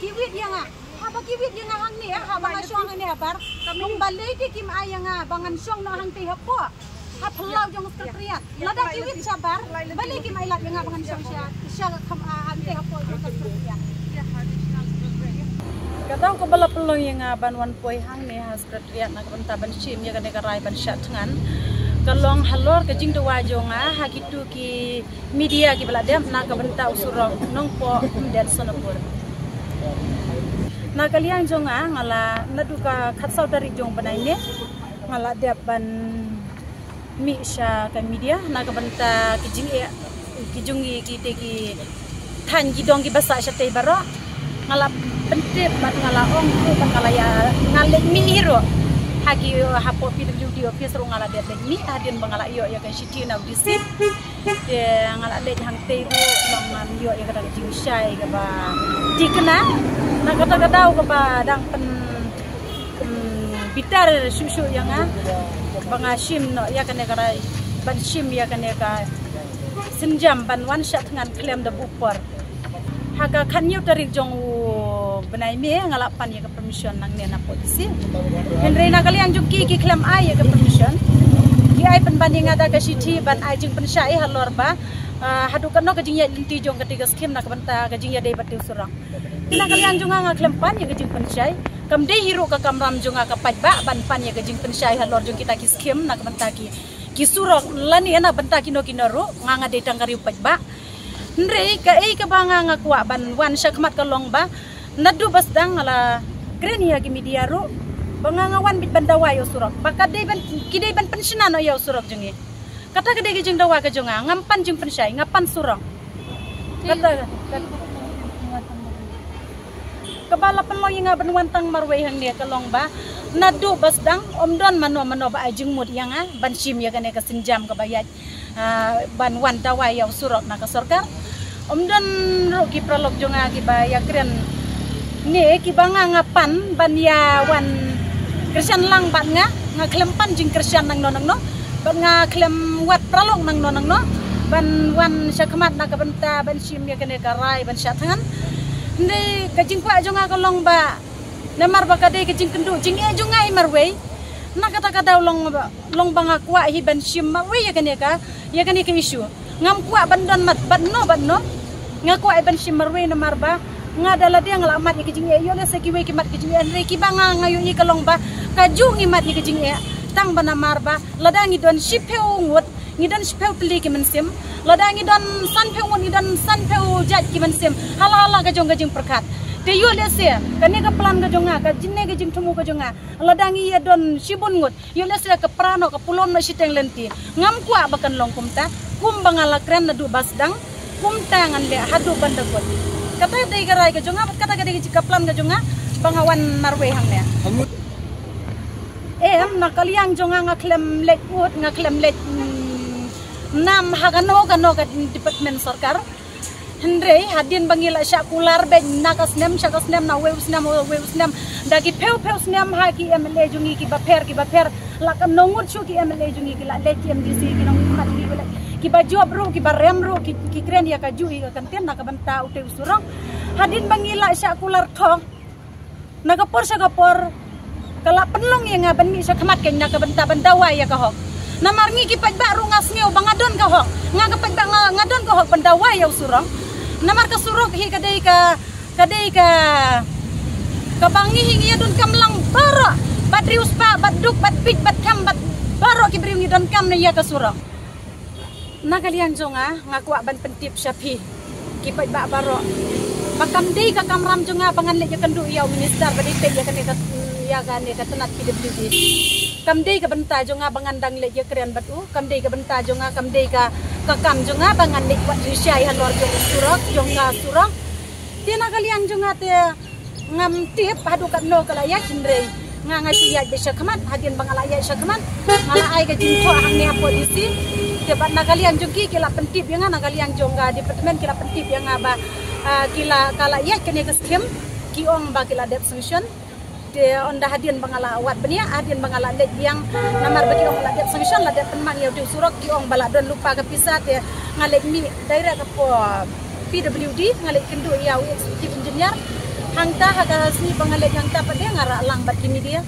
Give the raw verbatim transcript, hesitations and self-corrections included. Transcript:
ki wit ïa nga. Haba ki wit ïa nga hangne, haba nga shong hangne habar. Long balei te kim ai ïa nga ba ngan shong noh hangtei hapoh, ha phyllaw jong secretariat. Lada ki wit shabar, balei kim ai lad ïa nga ba ngan shong sha, sha kham, ah, hangtei hapoh jong secretariat. Ka daw kaba la pynlong ïa nga ban wan poi hangne ha secretariat na ka bynta ban shim ïa kane ka rai ban shah thngan ka long halor ka jingdawa jong nga ha kito ki media kiba la dep na ka bynta u surok Nongpoh Umden Sonapur. Na ka liang jong nga, nga la naduh ka khatsaw tarik jong u bnai May nga la dep ban mih sha ka media na ka bynta ki jingeh ki jong ngi, ki te ki thaiñ ki dong kiba sah shatei baroh. Nga la pyntip bad nga la ong ruh bad nga la ïa, nga leit mih hi ruh ha ki, hapoh P W D office ruh nga la dep leit mih hadien ba nga la ïoh ïa ka shithi na u D C. Te nga la leit hangtei ruh, long ngam ïoh ïa kata ka jingshai kaba thikna. Na kata ka daw kaba dang pyn, pyn bitar shuh shuh ïa nga ba nga shim noh ïa kane ka rai, ban shim ïa kane ka sienjam ban wan shah thngan khlem da buh por. Ha ka khathynñiew tarik jong u bnai May nga la pan ïa ka permission nangne napoh D C. Hynrei na ka liang jong ki, ki khlem ai ïa ka permission. Ki ai pynban ïa nga da ka shithi ban ai jingpynshai halor ba, ah, haduh katno ka jingïaid lynti jong kata ka skim na ka bynta ka jingïadei bad u surok. Na ka liang jong nga, nga khlem pan ïa ka jingpynshai. Kam dei hi ruh ka kamram jong nga ka paidbah ban pan ïa ka jingpynshai halor jong kita ki skim na ka bynta ki ki surok lane na bynta kino kino ruh, nga nga dei tang ka riew paidbah. Hynrei kaei kaba nga nga kwah ban wan shakhmat ka long ba naduh ba sdang nga la kren ïa ki media ruh ba nga nga wan beit ban dawa ïa u surok, ba ka dei ban, ki dei ban pynshna noh ïa u surok jong ngi. Kata ka dei ka jingdawa ka jong nga, ngam pan jingpynshai, nga pan surok. Kata, kata kaba la pynlong ïa nga ban wan tang marwei hangne ka long ba naduh ba sdang ym don mano mano ba ai jingmut ïa nga ban shim ïa kane ka sienjam kaba ïaid, ah, ban wan dawa ïa u surok na ka sorkar. Ym don ruh ki paralok jong nga kiba ïakren ne kiba nga nga pan ban ïa wan kyrshan lang bad nga, nga khlem pan jingkyrshan nangno nangno, bad nga khlem wad paralok nangno nangno ban wan shakhmat na ka bynta ban shim ïa kane ka rai ban shah thngan. Hynrei ka jingkwah jong nga ka long ba namar ba ka dei ka jingkynduh jingeh jong nga hi marwei. Na kata ka daw long ba, long ba nga kwah hi ban shim marwei ïa kane ka, ïa kane ka issue. Ngam kwah ban don mat bad no bad no. Nga kwah hi ban shim marwei namar ba nga da lade nga la mad ïa ka jingeh, ïoh lehse kiwei ki mad ka jingeh, hynrei kiba nga nga ïohi ka long ba kajuh ngi mad ïa ka jingeh tang ba namar ba lada ngi don shiphew ngut, ngi don shiphew tylli ki mynsiem, lada ngi don sanphew ngut, ngi don sanphew jait ki mynsiem, hala hala ka jong ka jingpyrkhat. Te ïoh lehse kane ka plan ka jong nga, ka jingeh ka jingthmu ka jong nga, lada ngi ïa don shibun ngut, ïoh lehse ka pra noh, ka pulom noh shiteng lynti. Ngam kwah ba kan long kumta. Kumba nga la kren naduh ba sdang, kumta ngan leh haduh ban da kut. Kata ka dei ka rai ka jong nga, kata ka dei ka plan ka jong nga ba nga wan marwei hangne. Em, na ka liang jong nga nga khlem leit ud, nga khlem leit, mm, nam ha kano kano ka department sorkar. Hynrei hadien ba ngi la shah kular beit na ka snem sha ka snem, na wei u snem wei u snem, da ki phew phew snem ha ki M L A jong ngi kiba pher kiba pher, la ka nongut shu ki M L A jong ngi ki la leit, ki M D C, ki nongmihkhmat jong ngi ki la, kiba jop ruh, kiba rem ruh, ki, ki kren ïa kajuh ïa ka kyntien na ka bynta utei u surok. Hadien ba ngi la shah kular thok, na ka por sha ka por ka la pynlong ïa nga ban mih shakhmat keiñ na ka bynta ban dawa ïa ka hok. Namar ngi ki paidbah ruh nga sngew ba nga don ka hok, nga ka paidbah nga, nga don ka hok ban dawa ïa u surok. Namar ka surok hi ka dei ka, ka dei ka, kaba ngi hi ngi ïa donkam lang baroh, bad riewspah, bad duk, bad bieit, bad kam, bad baroh ki briew ngi donkam na ïa ka surok. Na ka liang jong nga, nga kwah ban pyntip sha phi ki paidbah baroh ba kam dei ka kamram jong nga ba ngan leit ïakynduh ïa u minister ba dei peit ïa kane ka, ïa kane ka tnat P W D. Kam dei ka bynta jong nga ba ngan dang leit ïakren bad u, kam dei ka bynta jong nga, kam dei ka, ka kam jong nga ba ngan leit wad jingshai halor jong u surok, jong ka surok. Te na ka liang jong nga te ngam tip haduh katno ka la ïaid, hynrei nga nga shu ïaid beit shakhmat. Hadien ba nga la ïaid shakhmat, nga la ai ka jingthoh hangne hapoh D C. Te bad na ka liang jong ki, ki la pyntip ïa nga, na ka liang jong ka department ki la pyntip ïa nga ba, ah, ki la, ka la ïaid kane ka skim, ki ong ba ki la dep sanction. Te ynda hadien ba nga la wad bniah, hadien ba nga la leit biang, namar ba ki ong la dep sanction, la dep pynmang ïa utei u surok, ki ong ba la don lypa ka pisa, te nga leit mih direct hapoh P W D, nga leit kynduh ïa u executive engineer. Hangta ha ka sngi ba nga leit hangta pat de nga rah lang bad ki media.